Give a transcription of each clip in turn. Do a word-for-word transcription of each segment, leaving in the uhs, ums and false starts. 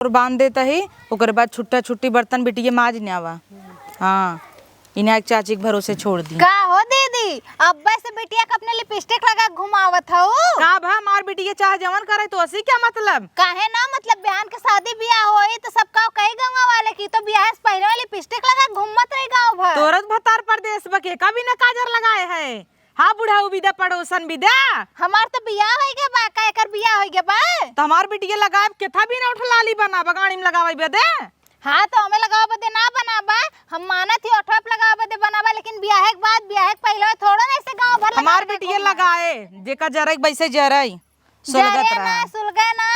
और बांध देता ही, ओकरे बाद छुट्टा छुट्टी बर्तन बिटिये माज न्यावा। हाँ, इन्हें एक चाची के भरोसे छोड़ दी। का हो दीदी, अब्बे से बिटिया के अपने लिपस्टिक लगा के घुमावत हऊ? का भा, हमार बिटिया चाहे जवन करे तो असी क्या मतलब? काहे ना मतलब, बिहान के शादी बियाह होई तो सब का कही गाँव वाले की तो बियाह से पहले लिपस्टिक लगा के घूमत रही गाँव भर। तोरत भतार परदेस बा, के का बिना काजर लगाए है? हाँ बुढ़ऊ बिदा, पड़ोसन बिदा। हमार तो बियाह होई गए बा, का एकर बियाह होई गए बा? तो हमार बिटिया लगाए केथा बिना उठलाली बना बगानी में लगावे बदे। हाँ, तो हमें लगावे बदे ना बनाबा, हम मानत ही ओठवा पे लगावे बदे बनाबा, लेकिन बियाहे के बाद, बियाहे के पहिले थोड़ो ना ऐसे गाँव भर हमार लगावे बिटिया घूमबा। लगाए, जेका जरई बैसे जरई, सुलगत जरे ना, रहा। सुलगे ना,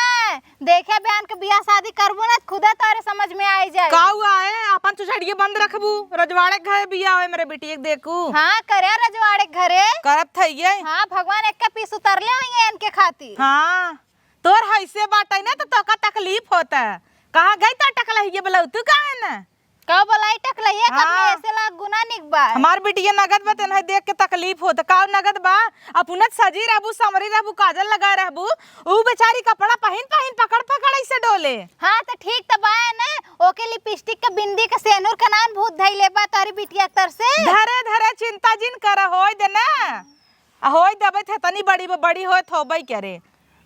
देखे बयान के बियाह शादी करबू ना, खुदे तोरे समझ में आई जाए। का हुआ है, अपन चुचड़िए बंद रखबू, रजवाड़े के घरे बियाह होए मेरे बिटिया के देखू। हाँ, करे रजवाड़े के घरे। करत थइये। हाँ, भगवान एक का पीस उतरले होइए इनके खातिर। हाँ, तोर हैसे बाटे ना तो तोका तकलीफ होता। कहाँ गई तो टकलहिए बोलऊ तू काहे ना? का बोलाई टकलहिए हाँ। कब ऐसे लाग गुना निक बा। हमार बिटिया नगद बा, तेनहे देख के तकलीफ होता। का नगद बा? अपना सजी रहबू, संवरी रहबू, काजल लगाए रहबू, ऊ बेचारी कपड़ा पहिन पहिन पकड़ पकड़ ऐसे डोले। हाँ, तो ठीक तो बा ना, ओके लिपस्टिक के बिंदी के सेनुर के नान भूत धइले बा तोरी बिटिया के तर से। धरे धरे चिंता जिन कर, होई दे ना। आ होई देबे थे तनी बड़ी, बड़ी होए थोबई करे।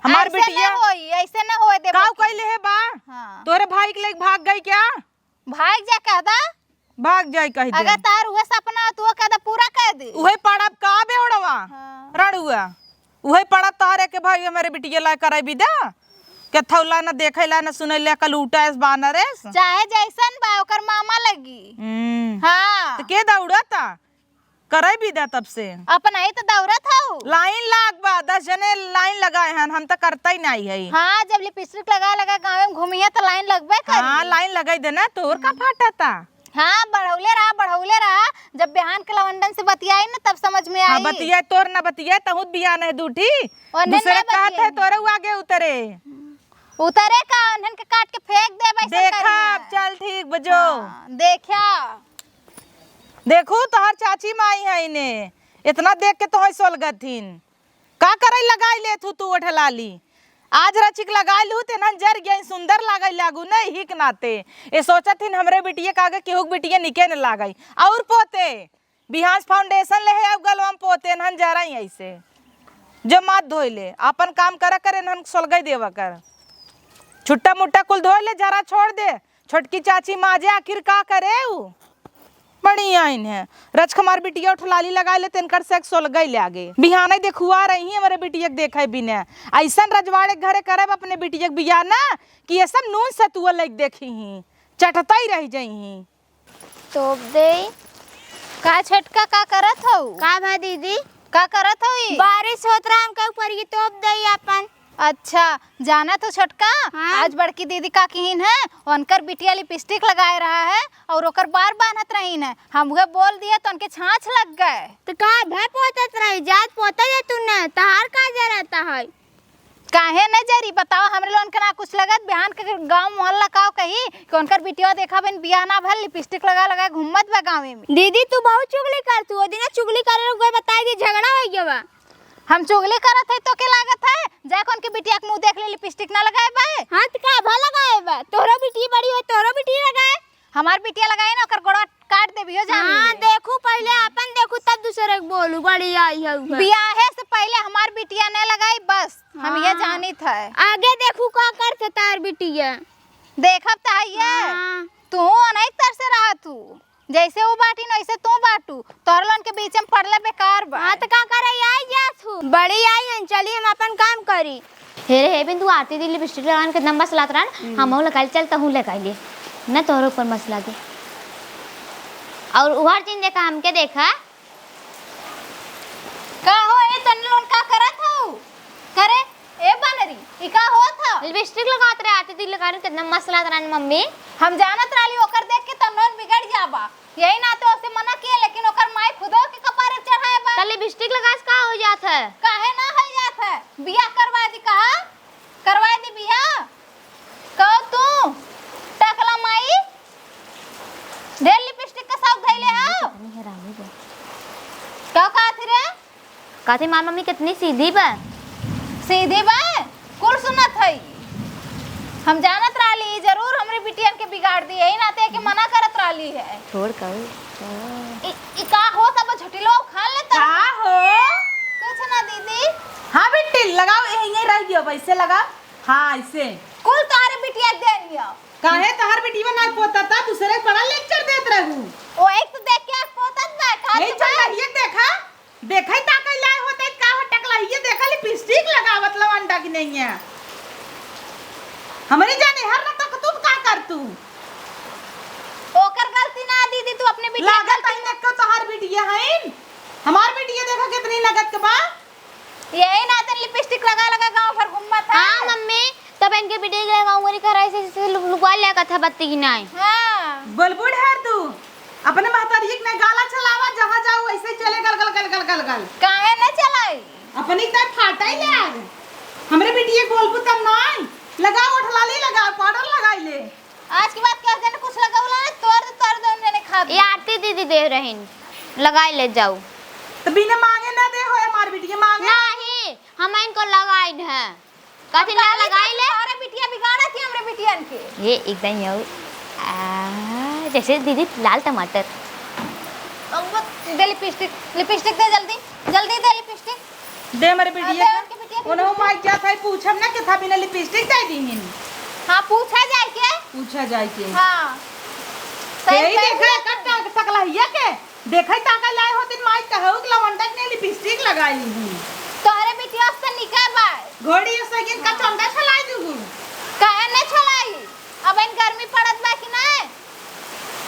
हमार ऐसे बिटिया ना होई, ऐसे ना होए देबे काऊ के। कइले है बा? हाँ। तोरे भाई के लेके भाग गई क्या? भाग जा कह दा। भाग जाई कह दे। अगर तार उहे सपना हो, तो वो कह दा पूरा कर दे। उहे पड़ब का बेवड़वा? हाँ। रड़ुआ। उहे पड़ब तोहरे के भाई हमारे बिटिया ला कराई बिदा। के थौला न देखे ला न सुने ला, कल उठा एस बानर एस। चाहे जैसन बा, ओकर मामा लगी। हम्म। हाँ। तो के दौड़ता? करे बिदा तब से। अपना ही तो दौड़त हऊ। लाइन लाग बा, दस जने लाइन लगाए हन, हम तो करता ही नहीं है। हाँ, जब लिपस्टिक लगा लगा गाँव में घूमिया तो लाइन लगबे करी। हाँ, लाइन लगाई देना, तोर का फाटता? हाँ, बढ़ौले रहा, बढ़ौले रहा। जब बिहान के लवंडन से बतियाई न, तब समझ में हाँ, आई। बतिया तोर ना बतिया, तहूत बिया नहीं दूठी। ओने दूसरे ना कहत है बतियाई। तोरे उ आगे उतरे। उतरे का, उन्हन के काट के फेंक देबे सब देखा, करिया। चल ठीक बजो। हाँ, देखा। देखू, तोहर चाची माई है इने, इतना देख के तोहई सोलगथिन। का करई लगाई लेत हू तू ओठलाली? आज रचिक लगाई लू, तेनहन जर गई, सुंदर लागई लागू, नहीं हिक नाते। ए सोचत हिन हमरे बिटिये का आगे केहू के बिटिये निके न लागई। और पोते, बिहास फाउंडेशन ले है, अब गलवा में पोते, एनहन जरई ऐसे। जो माथ धोई ले, आपन काम करा कर, एनहन सोलगई देवा कर। छुट्टा मुट्टा कुल धोई ले, जरा छोड़ दे। छोटकी चाची माजे आखिर का करे उ? बढ़िया इन है। रचक हमार बिटिया उठलाली लगाई ले, तेनकर से एक सोलगई ले आगे। बिहाने देखुआ रही है हमरे बिटिया के देखे बिना। ऐसन रजवाड़े के घरे करब अपने बिटिया के बियाह ना कि ये सब नून सतुआ लइके देखी ही, चटतई रह जई ही। तोप देई। का छोटका, का करत हऊ? का भा दीदी? का करत हऊ ई? बारिश होत रहा, हमका ऊपर ये तोप देई आपन। अच्छा, जानत हो छोटका, हाँ। आज बड़की दीदी का किहिन है, उनकर बिटिया लिपस्टिक लगाए रहा है और ओकर बार बान्हत रहीन है। हम उहे बोल दिए तो उनके छाछ लग गए। तो का भा पोतत रही, जात पोता जा तू न, तहार का जरता है? काहे न जरी, बताओ, हमरे लोगन के ना कुछ लगत। बिहान के गांव मोहल्ला काव कही कि उनकर बिटिया देखा बिन बियाह ना भल, लिपस्टिक लगा लगा घूमत बा गाँवे में। दीदी, तू बहुत चुगली करत हू। ओ दिना चुगली करे लोग बताई दी, झगड़ा हो गया बा। हम चुगली करत है तो के लागत है? जाके उनके बिटिया के मुंह देख ले, लिपस्टिक ना लगाए बा। हाँ, तो का भा लगाए बा? तोहरो बिटिया बड़ी हो, तोहरो बिटिया लगाए। हमार बिटिया लगाई ना, ओकर गोड़वा काट देबी हो, जान हाँ, ली। देखू, पहिले आपन देखू, तब दूसरे के बोलू। बड़ी आई है उहे। बियाहे से पहिले हमार बिटिया ने लगाई, बस हम ये हाँ। जानित है। आगे देखू का करत तार बिटिया। देखब त है ये। हाँ। तू अनेक तर से रहा तू, जैसे वो बाटी न वैसे तू बाटू। तोहर लोगन के बीच में पड़ले बेकार बा। हाँ, तो का करे, आई जात हूँ। बड़ी आई हन, चली हम अपन काम करी। हे रे, हे बिंदु, आरती दी लिपस्टिक लगान कितना मस्त लागत रहन। हम्म। हमहू लगाई, चल तहू लगाई ले। न तोहरे ऊपर मस्त लागे। और उहर चीज देखा, हमके देखा। का हो, ए तन्ने लोन का करत हो? करे, ए बनरी, ई का होत ह? लिपस्टिक लगात रहे, आरती दी लगान कितना मस्त लागत रहन मम्मी। हम जानत रहली ओकर देख के तन्ने लोन बिगड़ जाबा। यही नाते ओसे मना किए, लेकिन ओकर माई खुदो के कपारे चढ़ाए बा। त लिपस्टिक लगाए से का हो जात है? काहे ना हो जात है? बियाह करवा दी कहा? करवा दी बियाह? कहो तू, टकला माई, ढेर लिपस्टिक का शौक धइले हो? कितनी हरामी बा। का कहत रे? कहते मार मम्मी कितनी सीधी बा। सीधी बा? कुल सुनत हई। हम जानत रहली, ई जरूर है। छोड़ कहू। ई, ई का होत बा, झटिलो खा लेता। का हो? कुछ ना दीदी। हाँ बिट्टी, लगाओ, यही, यही रह गयो, वैसे लगाओ। हाँ, ऐसे। कुल तोहरे बिटिया के देन हियो। काहे तोहर बिटिया ना पोता था, दूसरे के बड़ा लेक्चर देत रहू। ओ एक तो देख के पोतत बा, का यही तू चल बा? रही है, देखा, देखा ही ताकत लाए होते, का हो टकला, ये देखा लिपस्टिक लगावत लवंडा की नहीं है। हमरे जाने हर ना तक तू का कर तू। ओकर गलती ना दीदी, तू अपने बिटिया लागत गलती है ना। को तोहार बिटिया है, हमार बिटिया देखा कितनी नगद के बा। यही नाते लिपस्टिक लगा लगा गाँव भर घूमत है। हाँ मम्मी, तब इनके बिटिया के लगा उंगली कराई से, से लु-, लुका लिया कथा बत्ती की नाई। हाँ। बोलबुल है तू, अपने महतारी के नहीं गाला चलावा, जहाँ जाओ वैसे ही चले गल गल गल गल गल गल। काहे न चलाई? अपनी तय फाटा ही ले आग। हमरे बिटिया बोलबू तब नाई, लगा ओठ लाली लगा, पाउडर लगाई ले। आज के बाद कह देना कुछ लगौला ना, तोर दे, तोर दे, उन्हें खा दे। ये आरती दीदी दे रहीन, लगाई ले जाऊ। तो बिना मांगे ना दे होए हमार बिटिया, मांगे। नहीं, हम इनको लगाई है। कथी हम ना कहली लगाई ले? तोहरे बिटिया बिगाड़ा थी हमरे बिटियन के। ये एकदम यू, आ, जैसे दीदी लाल टमाटर। अब दे लिपस्टिक, लिपस्टिक दे जल्दी, जल्दी दे लिपस्टिक। दे हमरे आ, बिटिया दे का। उनके बिटिया के उन्हों लिपस्टिक। माई क्या था, पूछब ना कि था बिना लिपस्टिक दे दीहिन। हाँ, पूछा जाए के। पूछा जाए के। हाँ। सही यही कह देखा दिया। कट्टा टकलहिया के। देखई ताका लाए होतिन माई कहू के लवंडा के लिपस्टिक लगाई ली। तोहरे बिटिया से निके बा। घोड़ी से गिन का हाँ। चंदा छलाई दुगु। काहे ने छलाई? अब इन गर्मी पड़त बा कि नहीं?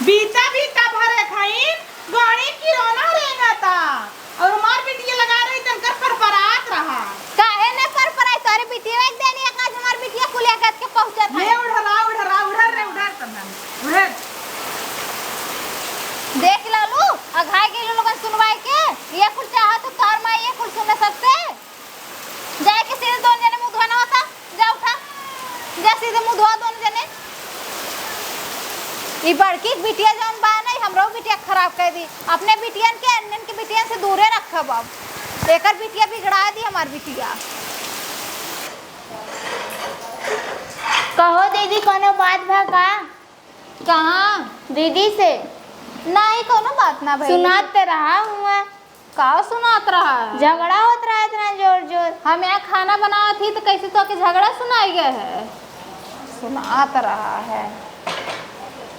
बीता बीता भरे खाइन, गाड़ी किराना रेंगता। और हमार बिटिया लगा रही तनकर परपरात रहा। काहे ने परपराई? तोहरे बिटिया एक देनी एक आज हमार बिटिया कुलिया गत के पहुंचत है। ले उड़रा, उड़रा, उड़र रे, उड़र तब हम। उड़र। देख लालू, अघाई गइलो लोगन सुनवाई के, ये कुल चाहत हो तोहर माई ये कुल सुने सबसे। जाए के सीधे दोन जने मुंह धोना होता, जा उठा, जा सीधे मुंह धोआ दोन जने। ई बड़की बिटिया जौन बा नहीं, हमरो बिटिया खराब कर दी। अपने बिटियन के अन्यन के बिटियन से दूरे रखब अब। एकर बिटिया बिगड़ा दी हमार बिटिया। कहो दीदी, कोनो बात भा का? कहाँ? दीदी से। नाही, कोनो बात ना भई। सुनात त रहा हुआ। का सुनात रहा है? झगड़ा होत रहा इतना जोर जोर। हम यहाँ खाना बनावत ही तो कैसे तो के झगड़ा सुनाई गए है? सुनात रहा है,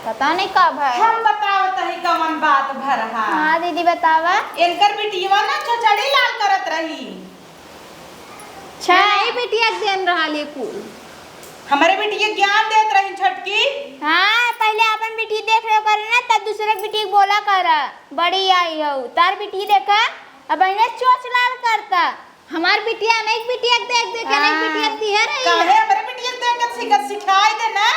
पता नहीं का भय। हम बतावत ही कवन बात भर हा। हाँ दीदी बतावा। इनकर बिटिया ना चोचड़ी लाल करत रही। अच्छा। नहीं, बिटिया के देन रहा ले कुल। हमरे बिटिया ज्ञान देत रही छोटकी। हाँ, पहले अपन बिटिया देख ले करे ना, तब दूसरे के बिटिया के बोला करा। बड़ी आई हो, तार बिटिया देखा, अब इन्हें चोच लाल करता। हमार बिटिया अनेक बिटिया के देख देख, अनेक हाँ। बिटिया के दिहे रही काहे है। हमरे बिटिया के देख के सीख, सिखाई दे ना।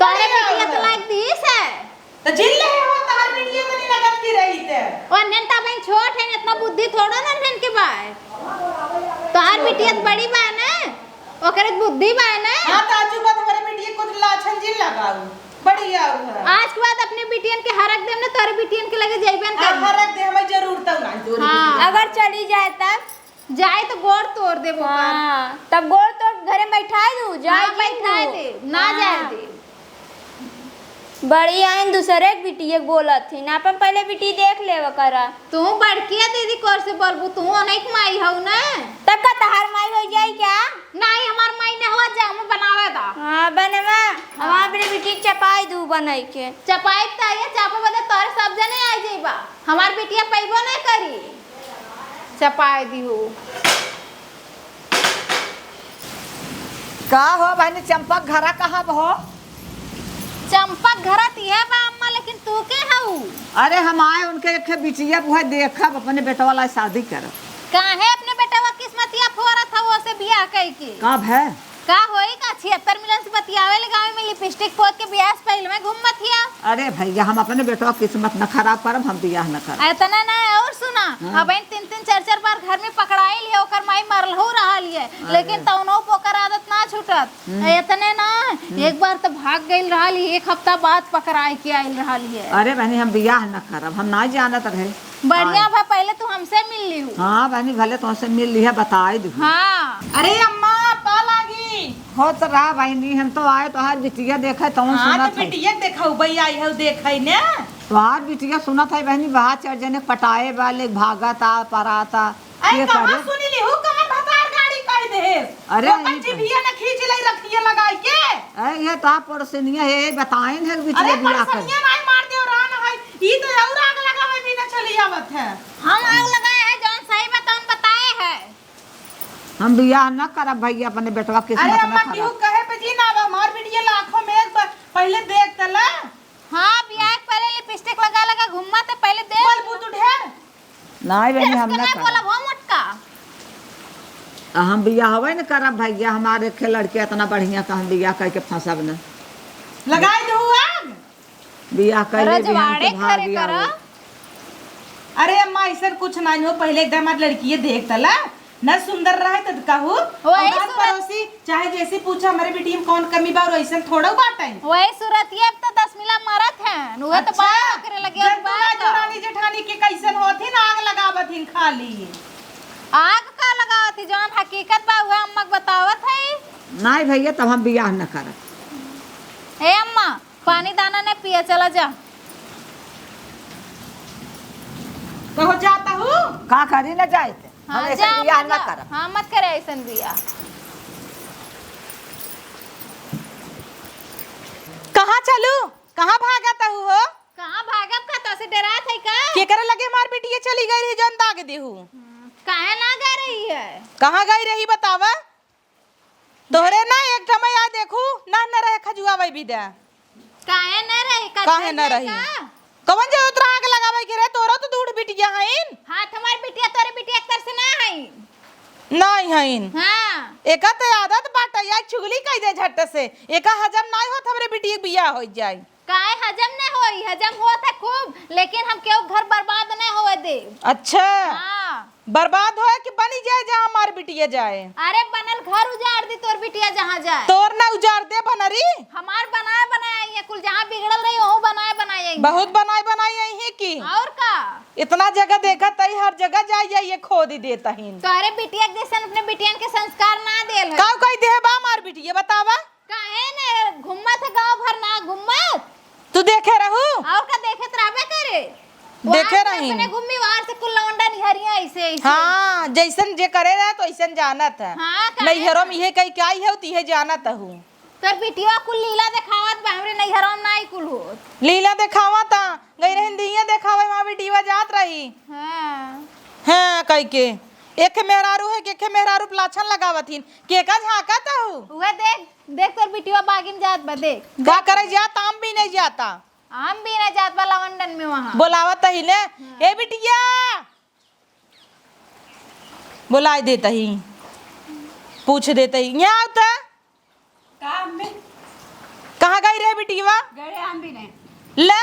तोहरे बड़ी बिटिया तो आदमी। लाग दी से। त जिन ले हो, तोहर बिटिया तनी लगत की रही ते। ओन्हन त अबहिन छोट है, इतना बुद्धि थोड़ा ना इनके बा। तोहर बिटिया त बड़ी बा ना, ओकरे त बुद्धि बा ना। हाँ, त आजू बात हमरे बिटिया कुछ लाछन जिन लगाऊ, बढ़िया हुआ। आज के बाद अपने बिटियन के हरक देम ना, तोहरे बिटियन के लगे जइबे न हाँ, करी। हरक दे, हमें जरूरत ना जोरी हाँ। बिटिया। अगर चली जाए तब? जाए तो गोड़ तोड़ देबो ओकर। हाँ, तब गोड़ तोड़ घरे बैठाए दू, जाए हाँ, जिन बैठाए दू। दे, ना हाँ। जाए दे। बड़ी आइन दूसरे के बिटिया के बोलत ही ना, अपन पहले बिटी देख लेवा करा। तू बड़किया दीदी कोर से बोलबू, तू अनेक माई हऊ ना। तब का तहार माई हो जाई क्या? नहीं, हमार माई ना हुआ, जा हमें बनावे दा। हाँ, बनवा। हम हाँ। अपने बिटी के चपाई दू बनाई के। चपाई त आइए, चापे बदे तोरे सब जने आ जाइबा। हमार बिटिया पैबो नहीं करी। चपाई दिहू। का हो बहनी, चंपक घरा कहाँ बा हो? चंपक घरा त इहे बा अम्मा, लेकिन तू के हऊ? अरे हम आए उनके एक ठे बिटिया बुआ देखब, अपने बेटवा ला शादी करब। काहे अपने बेटवा किस्मतिया फोरत हऊ ओसे बियाह कई के? का भय? का होई का छिहत्तर मिलन से बतियावे ले गाँव में लिपस्टिक पोत के बियाह से पहले में घूमत हिया? अरे भैया हम अपने बेटवा किस्मत न खराब करब, हम बियाह न करब। इतना ना और सुना, हाँ। अब इन तीन तीन चार चार बार घर में पकड़ाई लिए, ओकर माई मरलहू रहा लिए, अरे। लेकिन तौनो पे ओकर आदत ना छूटत। हम्म। इतने ना, हम्म। एक बार तो भाग गइल रहल ही, एक हफ्ता बाद पकड़ाए के आइल रहल ही। अरे बहनी, हम बियाह न करब, हम ना जानत रहे। बढ़िया आय। भा, पहले तू हमसे मिल लिहू। हाँ बहनी, भले तुमसे मिल लिहा, बताए दू। हाँ। अरे अम्मा, पा लागी। होत रहा बहिनी, हम तो आए तोहार बिटिया देखे, तौन हाँ, सुनत तो है। बिटिया देखउ बई आई हउ, देखइ ने। तोहार बिटिया सुनत है बहिनी, बाहर चार जने पटाए बा, ले भागत आ, परात आ। अरे, ये कहाँ करे? सुनी ली हूँ, कहाँ भतार गाड़ी कह दे? अरे, वो ये बच्ची तो भी है ना, खींच ले रखिए लगाई के। अरे, ये तो आप पड़ोसनिया है, ये बताइन है बिटिया अरे, बियाह कर। पड़ोसनिया नहीं मार दे, रान है। ई तो और आग लगा है, बिना चली आवत है। हम आग लगाए हैं, जौन सही बा, तौन बताए है। हम बियाह न करब भैया, अपने बेटवा किस्मत अरे न अम्मा, खराब। केहू कहे पे जी ना, अब हमार बिटिया लाखों में एक बार पहले देख त ले। हाँ, बियाह के पहले लिपस्टिक लगा लगा घूमत है, पहले देख। बोलबू तू ढेर। नहीं बहनी, हम इसको ना नहीं करब। बोलब हो मोटका। आ, हम बियाह हवे न करब भैया, हमारे एक लड़के इतना बढ़िया, तो हम बियाह करके फंसब न। लगाई दहू आग। बियाह कइले बिहान रजवाड़े के भाग करे गया करा। हो। अरे अम्मा, ऐसन कुछ नाहीं हो, पहले एकदम हमार लड़किए देख तला, न सुंदर रहे त कहू, वही अउर सूरत पड़ोसी चाहे जैसे पूछा, हमरे बिटिया में कौन कमी बा, अउर ऐसन थोड़ो बाटे। वही सूरतिया अब तो दस मिला मरत हैं, उहे तो अच्छा, बात करे लगे, जब बात तू ना। जोरानी जेठानी के कैसन होथिन, आग लगावत हिन खाली। आग का लगावत ही, जौन हकीकत बा, उहे अम्मा के बतावत है। नहीं भैया, तब हम बियाह न करब। ए अम्मा, पानी दाना ने पिया, चला जा। कहो जाता हूँ। का करी न जाए थे? हाँ, हम ऐसे जा, बियाह मत ना जा। करब। हाँ, मत करे ऐसन बियाह। कहाँ चलू? कहाँ भागत हू हो? कहाँ भागब का? तो से डरात है का? केकरे लगे हमार बिटिया चली गई रही, जौन दाग देहू? हम्म, काहे ना गए रही है? कहाँ गई रही बतावा? तोहरे ना एक ठमा याद देखू, ना न रहे खजुआ वही बिदा। काहे न रही? काहे न रही? का? कवन जरूरत रहा आग लगावे के रे? तोरो तो दूर बिटिया हईन। हाँ, हमार बिटिया तोरे बिटिया एक तरह से ना हईन। नहीं हईन। हाँ। एका तो आदत बाटे, या चुगली कह दे झट से। एका हजम नहीं होत, हमरे बिटिया के बियाह हो जाए। काहे हजम न होई? हजम होत है खूब, लेकिन हम केहू घर बर्बाद न होए दे। अच्छा। हाँ। बर्बाद होए कि बनी जाए जहाँ हमार बिटिया जाए? अरे बनल घर उजाड़ दी तोर बिटिया जहाँ जाए। तोर ना उजाड़ दे बनरी। हमार बनाए बनाए आई है कुल, जहाँ बिगड़ल रही वहू बनाए बनाए आई है। बहुत बनाए बनाए आई है कि? और का? इतना जगह देखत आई, हर जगह जाए जाए ये खोद देत ही। तोहरे बिटिया के जैसन अपने बिटियन के संस्कार ना देल है। का कह दे बा हमार बिटिया बतावा? काहे ने घूमत है गाँव भर ना घूमत? तू देखे रहू? और का देखत रहबे करे? देखे वहाँ से रही। अपने घूमी वहाँ से कुल लौंडा निहरिया ऐसे, ऐसे। हाँ, जैसन जे करे रहे तो ऐसन जानत है। हाँ, काहे नैहरों में ना? इहे कही के आई है, तो इहे जानत हूँ। तोर बिटिया कुल लीला देखावत बा, हमरे नैहरों में ना आई कुल होत। लीला देखावत, गई रही दिया देखावे, वहाँ बिटिया जात रही। हाँ। हाँ, कही के। एक मेहरारू है कि एक मेहरारू पे लाछन लगावत हिन। केका झांकत हऊ? उहे देख, देख तोर बिटिया बागिन जात बा, देख। का करे जात? आम बीने जाता। आम बीने जात बा लवंडन में वहाँ। बोलावत ही ने, हाँ। ए बिटिया, बोलाई देत ही, पूछ देत ही, यहाँ आव त। का अम्मी? कहाँ गई रहे बिटिया? गए आम बीने। ले,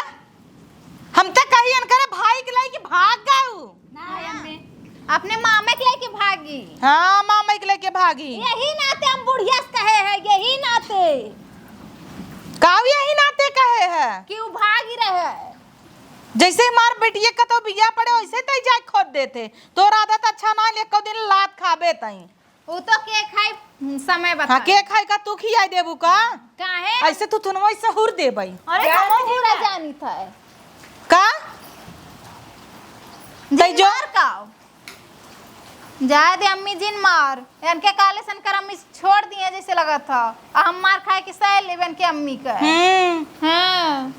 हम त कही अनकरे भाई के लेके भाग गऊ। ना अम्मी, अपने मामा के लेके भागी। हाँ, मामा के लेके भागी। यही नाते हम बुढ़िया से कहे है, यही नाते। काऊ यही नाते कहे है? कि उ भागी रहे। जैसे हमार बिटिया कतो बिया पड़े, वैसे तई जाए खोद देते। तोर आदत अच्छा ना, एको दिन लात खाबे तई। उ तो के खाई, समय बता। हाँ, के खाई का तू खियाई देबू का? काहे? ऐसे तू थुनवा से हुर देबई। अरे, जान कमो दीदी हुरा ना। जानी था। का? जिन तई जो मार का? जाए दे अम्मी, जिन मार। इनके काले सन कर अम्मी छोड़ दिए जैसे लगत था। आ हम मार खाए के सह लेबे इनके अम्मी का। हम्म। हाँ।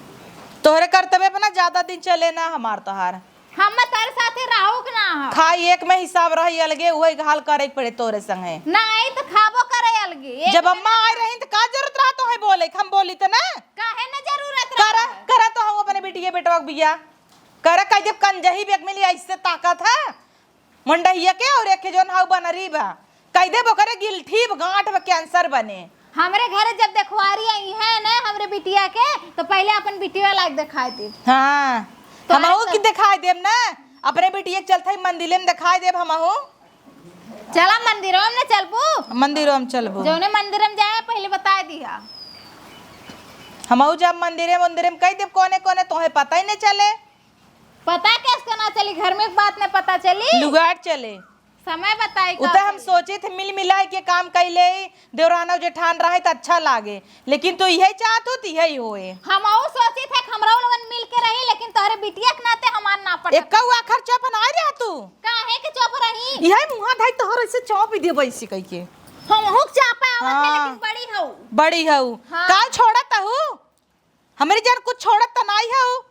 तोहरे करतबे पे ना ज्यादा दिन चले ना हमार तोहार। हम तारे साथे रहू के ना हो। खाई एक में हिसाब रही अलगे, उहे हाल करे के पड़े तोरे संगे। नहीं तो खाबो करे अलगे। एक जब में अम्मा ना आए रही तो का जरूरत रहा तोहे बोले के? हम बोली तो ना। काहे ना जरूरत करा, रहा? करा तो हम अपने बिटिया बेटवा के बिया। करा कह देब कंजही बेग में लिया इससे ताकत है। मुंडहिया के और एक के जौन हाउ बनरी बा। कह देब ओकरे गिल्ठी गांठ में कैंसर बने। हमरे घरे जब देखवारी आई है ना हमरे बिटिया के, तो पहले अपन बिटिया लाग दिखाई देब। हाँ, तो हमहू आज की दिखाई देब ना, अपने बिटिया के चलते ही मंदिरे में दिखाई देब हमहू। चला मंदिरों में चलबू? मंदिरों में चलबू। जौने मंदिर में जाए पहले बताए दिया। हमहू जब मंदिरे मंदिरे में कह देब कोने कोने, तोहे पता ही नहीं चले। पता कैसे ना चली? घर में एक बात नहीं पता चली। लुगाड़ चले। समय बताई उ का तो हम करी। सोचित है मिल मिलाए के काम कइले, देवराना जेठान रहे त अच्छा लागे, लेकिन तू इहे चाहत हो त इहे होए। हमहू सोचित है कि हमरो लोगन मिल के रही, लेकिन तोहरे बिटिया के नाते हमार ना पटत। एक्कउ आखर चुप ना रह तू। काहे के चुप रही? इहे मुँहा धाई तोहर ऐसे चौंप देबे ऐसे कह के। हमहू के चापा आवत है, हाँ। लेकिन बड़ी हऊ। बड़ी हऊ। हाँ। का छोड़त हऊ? हमरी जान कुछ छोड़त त नाई हऊ।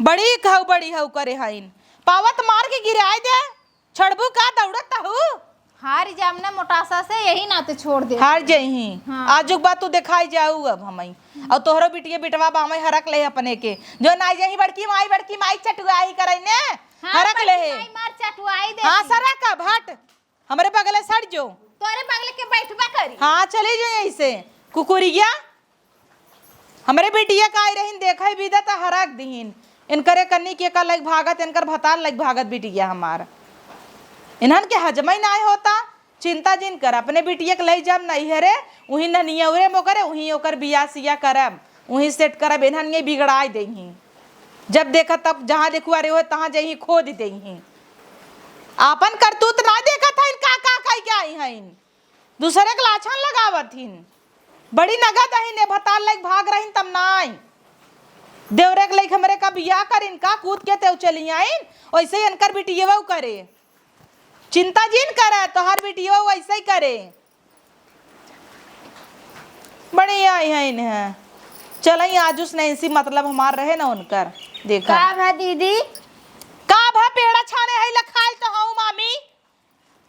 बड़ी हऊ, बड़ी हऊ करे हईन। पावत मार के गिराए दे। छड़बू का दौड़त हऊ? हार जाम ना मोटासा से, यही नाते छोड़ दे। हार जइही। हाँ। आजुक बात तू देखाई जाऊ अब हमई। अउर तोहरो बिटिया बिटवा बामई हरक ले अपने के। जो नाई जइही बड़की माई, बड़की माई चटुआई करई ने। हाँ, हरक बड़की ले। माई मार चटुआई दे। हाँ, सरक अब हट। हमरे बगले सट जो। तोरे बगले के बैठबा करी। हाँ, चली जो यहीं से। कुकुरिया। हमरे बिटिया का आई रहिन, देखइ बिदा त हरक दिहिन। इनकरे कन्नी के का लइक भागत, इनकर भतार लइक भागत बिटिया हमार। इन्हन के हजमइ नाय होता, चिंता जिन कर। अपने बिटिया के लइ जाब नइहरे, उहीं ननियौरे मोकरे, उहीं ओकर बियाह सिया करब, उहीं सेट करब, इन्हन ये बिगड़ाइ देइहीं। जब देखत तब जहाँ देखुआ रे होए, तहाँ जइहीं खोद देइहीं। आपन करतूत ना देखत हइन, का, का कइ के आई हइन। दूसरे के लाछन लगावत हिन। बड़ी नगद अहिन, ए भतार लइक भाग रहिन तब नाई। देवरे के लइक हमरे का बियाह करिन का, कूद के तेउ चली आइन, ओइसे ही इनकर बिटियवउ करे। चिंता जिन करे, तोहार बिटियवउ वइसे ही करे। बड़ी आई हइन है। चलई आजुस नैन्सी मतलब हमार रहे ना उनकर। देखा। का भा दीदी? का भा पेड़ा छाने है लखाइल तो हऊ मामी।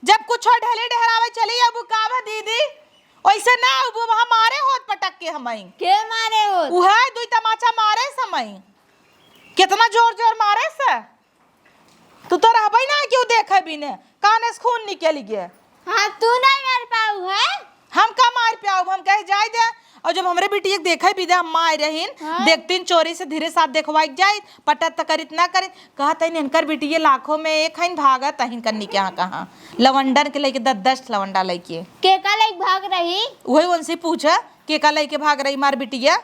जब कुछो ढले ढहरावे चली अबू का भा दीदी, ओइसे ना अबू वहाँ मारे होत पटक के हमई। के मारे होत? उहे दुई तमाचा मारे समई। केतना जोर जोर मारे से। तू तो रहबई ना केहू देखे बिने, काने से खून निकल गए। हाँ, तू नहीं मार पाऊ है? हम का मार पाऊ, हम कहे जाए दे। और जब हमरे बिटिया के देखे बिदा हम मार रहीन, हाँ। देखतीन चोरी से धीरे साथ देखवाई जाए, पटत त करित ना करित। कहत हइन, "इनकर बिटिया लाखों में एक हइन, भागत हइन कन्नी के यहाँ कहाँ। लवंडन के लेके दस दस लवंडा लेके।" के का लेके भाग रही? वही उनसे पूछा, "के का लेके भाग रही हमार बिटिया?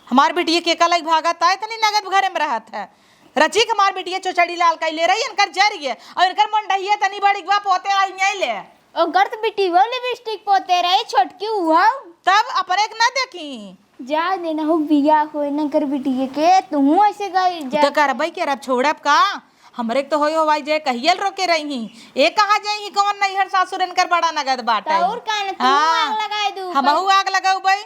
हमार बिटिया के का लेके भागत है? इतनी नगद घरे में रहत है। रचिक हमार बिटिया चोचड़ी लाल कइले रही, इनकर जर गए। और इनकर मुंडहिया तनी बड़ी बा, पोते आई नहीं ले।" ओकर तो बिटिया लिपस्टिक पोते रही, छोटकी हुआ। तब अपने के ना देखी। जा देना हो बिया हो इनकर बिटिया के, तुहूँ ऐसे गई जा। तो करबई के रब छोड़ब का? हमरे के तो होई होवाई जे कहियल रोके रही। ए कहाँ जाई ही कौन नैहर सासुर इनकर बड़ा नगद बाटे। तो और का न, तू हाँ। आग लगाए दू। हमहू आग लगाऊ बई।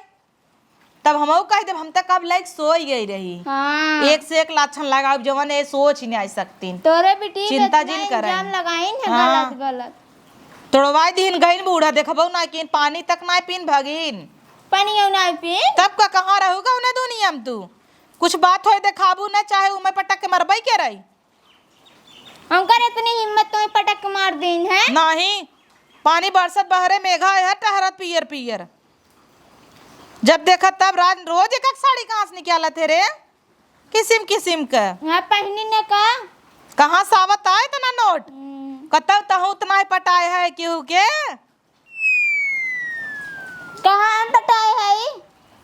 तब हमहू कह देब, हम तो कब लाइक सोई गई रही। हाँ। एक से एक लाछन लगाऊ, जवन ए सोच ही नहीं आई सकतीन। तोरे बिटिया चिंता इतना जिन करन। इल्जाम लगाइन है हाँ। गलत गलत। तोड़वाई दीन गईन बूढ़ा, देखबो ना कि पानी तक ना पीन भगिन। पानी ना पीन? तब का कहाँ रहूगा उन्हें दुनिया में तू? कुछ बात होए देखाबू न, चाहे उमे पटक के मरबई के रही। हमकर इतनी हिम्मत तो पटक के मार दीन है। नहीं, पानी बरसत बहरे मेघा है, टहरत पियर पियर। जब देखत तब रात रोज एक एक साड़ी कहाँ से निकालत है रे, किसिम किसिम के। हाँ, पहनी ने का? कहाँ से आवत आए इतना नोट? हम्म। कतौ तहूँ उतना ही पटाए है केहू के? कहाँ हम पटाए है?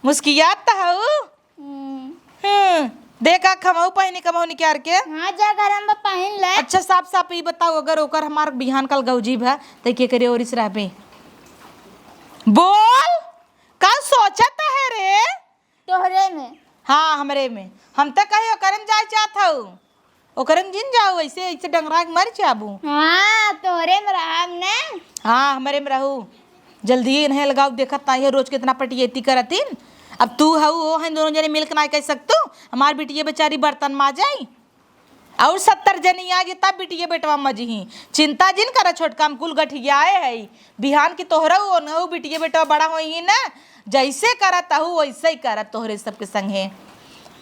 मुस्कियात त हऊ। हम्म। हम्म, देखा खमऊ पहनी कमऊ निकार के। हाँ, जा घर में पहन ले। अच्छा, साफ साफ ई बताओ, अगर ओकर हमार बिहान कल गौजी भा, त के करे ओरिस रहबे? बोल, का सोचत है रे? तोहरे में। हाँ, हमरे में। हम त कहे ओकरे में जाए चाहत हऊ। ओकरे में जिन जाओ, ऐसे, ऐसे डंगरा के मर जाबू। हाँ, तोहरे में रहब ने। हाँ, हमरे में रहू। जल्दी इन्हें लगाओ, देखत ना ये रोज कितना पटियेती करतिन। अब तू हऊ, ओ हैं, दोनों जने मिलके ना कह सकतू। हमार बिटिया बेचारी बर्तन माजई। और सत्तर जनी आगे तब बिटिया बेटवा मजही। चिंता जिन करा छोटका, हम कुल गठियाए है। बिहान की तोहरा ओनहु बिटिया बेटवा बड़ा होई ही ना, जैसे करा तहु वैसे ही करा तोहरे सबके संगे।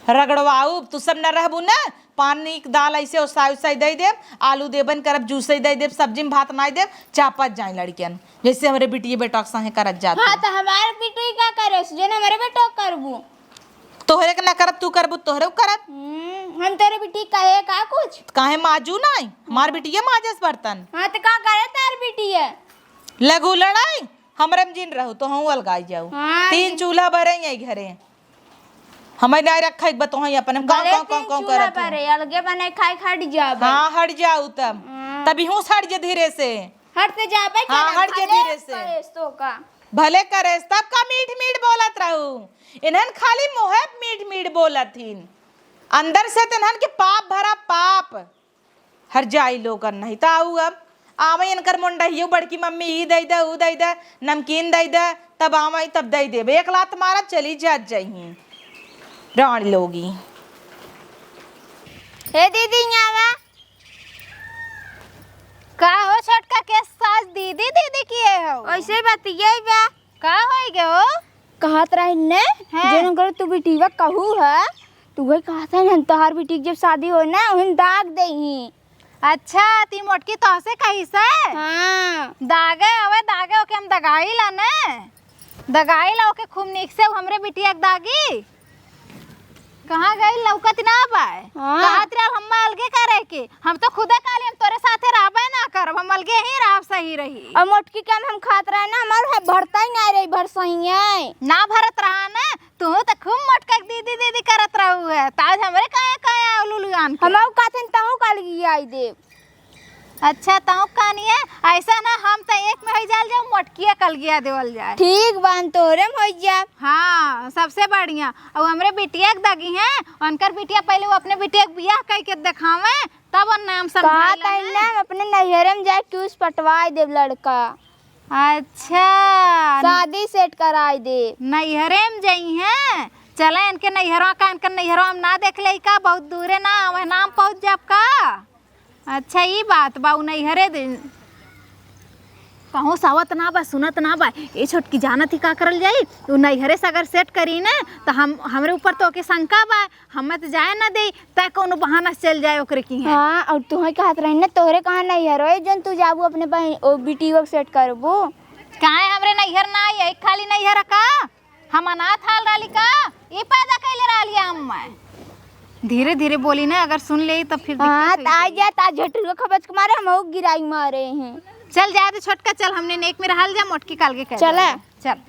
रगड़वाऊ, तू सब न रहबू ना, पानी के दाल ऐसे ओसाई ओसाई दे देब, आलू देबन करब, जूसे दे देब, सब्जी में भात नाई देब, चापत जाए लड़कियन, जैसे हमरे बिटिया बेटवा के संगे करत जात हाँ, हई। तो हमार बिटिया का करे, सुजन हमरे बेटवा करबू। तोहरे के ना करब, तू करबू, तोहरे के करब। हम्म, हम तोरे बिटिया कहे का कुछ? काहे माजू नाई? हमार बिटिया माजस बर्तन। हाँ, तो का करे तार बिटिया? लगू लड़ाई, हमरे में जिन रहू, तो हम अलगाई जाऊ। हाँ, तीन ये चूल्हा बरे यही घरे। हमें नहीं रखा एक बतोही अपने में काव, भले काव, काव, तीन काव चूल्हा करत हूँ। बरे, अलगे बने खाए के हट जाओ भाई। हाँ, हट जाऊ तब। हाँ। तभी हूँ सड़ जे धीरे से। हट से जाबे हाँ, का? हट जे भले धीरे से। करेस तो का? भले करेस, तब का मीठ मीठ बोलत रहू। इन्हन खाली मुँहे मीठ मीठ बोलत हीन, अंदर से त इन्हन के पाप भरा पाप। हर जाई लोगन, नहीं त आऊ अब आवे इनकर मुंडहियो, बड़की मम्मी ई दई दे, ऊ दई दे, नमकीन दई दे, तब आवे तब दई देबे। एक लात मारब चली जात जइहीं रानी लोगी। हे दीदी, यहाँ आवा। का हो छोटका, के सास दीदी दीदी किए हो? ऐसे ही बतियाई बा। का होई गे हो? कहत रही ने, हाँ। जौन घर तू बिटिया कहू है, तू वही कहत है ना, तोहार बिटी के जब शादी हो ना, उहन दाग देही। अच्छा, ती मोटकी तोहसे कही से? हाँ। दागे आवे, दागे ओके हम दगाई ला ने। दगाई ला ओके खूब नीक से, उ हमरे बिटिया के दागी। कहाँ गई, लौकत ना बाय। हाँ। कहत रहल हम्मा अलगे करे के, हम तो खुदे कहली हम तोरे साथे रहबे ना करब, हम अलगे ही रहब, सही रही। और मोटकी के हम खात रहे ना, हमार है भरता ही ना रही, भरसइया। ना भरत रहा ना, तू तो खूब मोटका के दीदी दीदी करत रहू है, त आज हमरे काहे काहे आलू लुआन के? हम कहते तहू कल गियाई देब। अच्छा, तहूँ कहनी है, ऐसा ना हम त एक में हो जाल जाओ, मोटकिया कल गिया देवल जाए। ठीक बा, हम तोहरे में हो जाब। हाँ, सबसे बढ़िया। और हमरे बिटिया के दगी हैं, उनकर बिटिया पहले वो अपने बिटिया के बियाह कई के देखावे, तब उन नाम समझाई कहा ला तहिन ना। ना, हम अपने नैहरे में जाए क्यूस पटवाई देब लड़का। अच्छा। शादी सेट कराई देब। नैहरे में जइहें, चले इनके नैहरवा का, इनके नैहरवा हम ना देख ले का, बहुत दूरे ना, वह नाम पहुँच जाब का। अच्छा, ई बात बा, उ नैहरे दे-, कहूँ सावत ना बा, सुनत ना बा। ए छोटकी, जानत ही का करल जाई? उ नैहरे से अगर सेट करी ना, त हम, हमरे ऊपर तो ओके शंका बा, हमें त जाए ना देई, तै कौनो बहाना से चल जाए ओकरे किहाँ। हाँ, और तुहैं कहत रही ना, तोहरे कहाँ नैहर होई, जौन तू जाबू अपने बहिन, ओ बिटिया के सेट करबू? काहे हमरे नैहर ना आई, एक खाली नैहर है का? हम अनाथ हाल रहली का? ई पैदा कैले रहली हम मैं। धीरे धीरे बोली ना, अगर सुन ले तो फिर दिक्कत हाँ, होई त आ जाई। जा, त झटुआ खबच के मारे हम गिराई मारे हैं। चल जाए दे छोटका, चल हमने नेक में रहल जा, मोटकी काल के कह चला। दे। चल।